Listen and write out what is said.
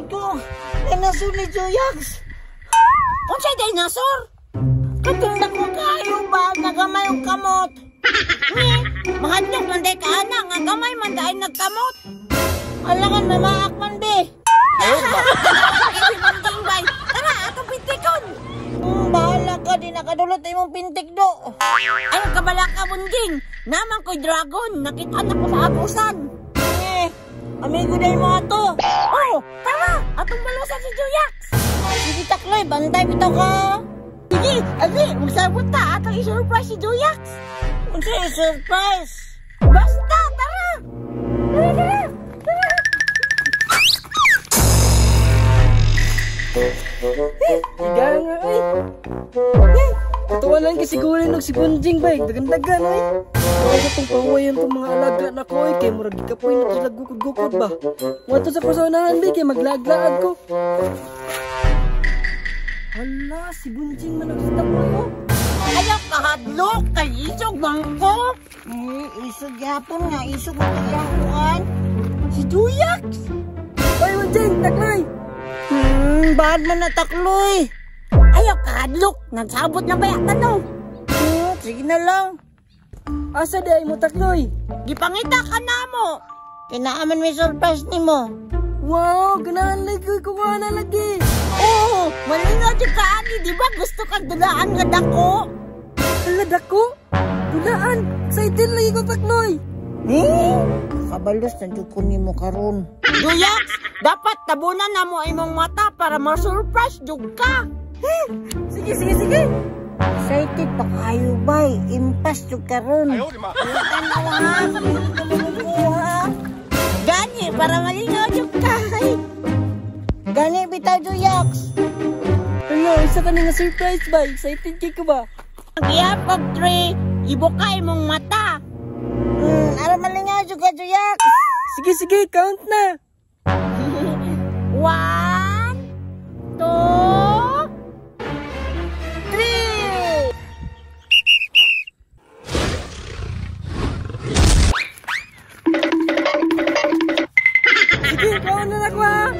Magsabot ko. Dinosaur ni Juyax. Unsay dinosaur? Katong dako kayo ba? Nagamay og kamot. Ni, mahadlok man day ka ana nga gamay man day nagkamot. Alangan mamaak man be. Ayun ba? Bay. Tara, atong pintikon. Bahala ka, di nakadulot imong pintik do. Ay, kabala ka Bunjing. Naman ko'y dragon, nakita na ko sa agusan. Eh, amigo day mo ato. Oh, tara, atong balusan si Juyax. Sige takloy, bantay bitaw ka. Sige, ali, magsabot ta atong i-surprise si Juyax. Unsay surprise? Basta, tara. Tara, tara. Tara. Higa nga ay. Tuwa lang kasi siguro nung si Bunjing bay. Dagandagan ay. Kaya itong pahuwayan itong mga alaga na ko ay. Kaya murag ikapoy na sila gukod-gukod ba. Mga sa personahan bay. Kaya maglaglaag ko. Hala, si Bunjing man ang sa ko. Ayaw kahadlok kay isog bangko. Eh, isog yapon nga. Isog mo kaya. Si Juyax. Ay, Bunjing, takloy. Bad man na takloy. Ayaw kahadlok, nagsabot na ba tanong? Sige na lang. Asa di ay mo takloy? Gipangita ka na mo. Kinaaman may surprise ni mo. Wow, ganahan lagi ko na lagi. Oo, malingaw di ka ani, di ba gusto kang dulaan nga dako? Hala dako? Dulaan? Excited lagi ko takloy. Eh, kabalos na jud ko nimo karon. Juyax, dapat tabunan na mo imong mata para ma-surprise jud ka. Sige, sige, sige. Excited pa kayo bay. Impas jud karon. Tanaw ha, ha. Gani para malingaw jud ka. Gani bitaw Juyax. Hello, isa ka nga surprise bay. Excited kay ko ba? Gihapog 3, ibuka imong mata. Aron malingaw jud ka Juyax. Sige, sige, count na. 1, 2, 3. Sige, count na ako ha.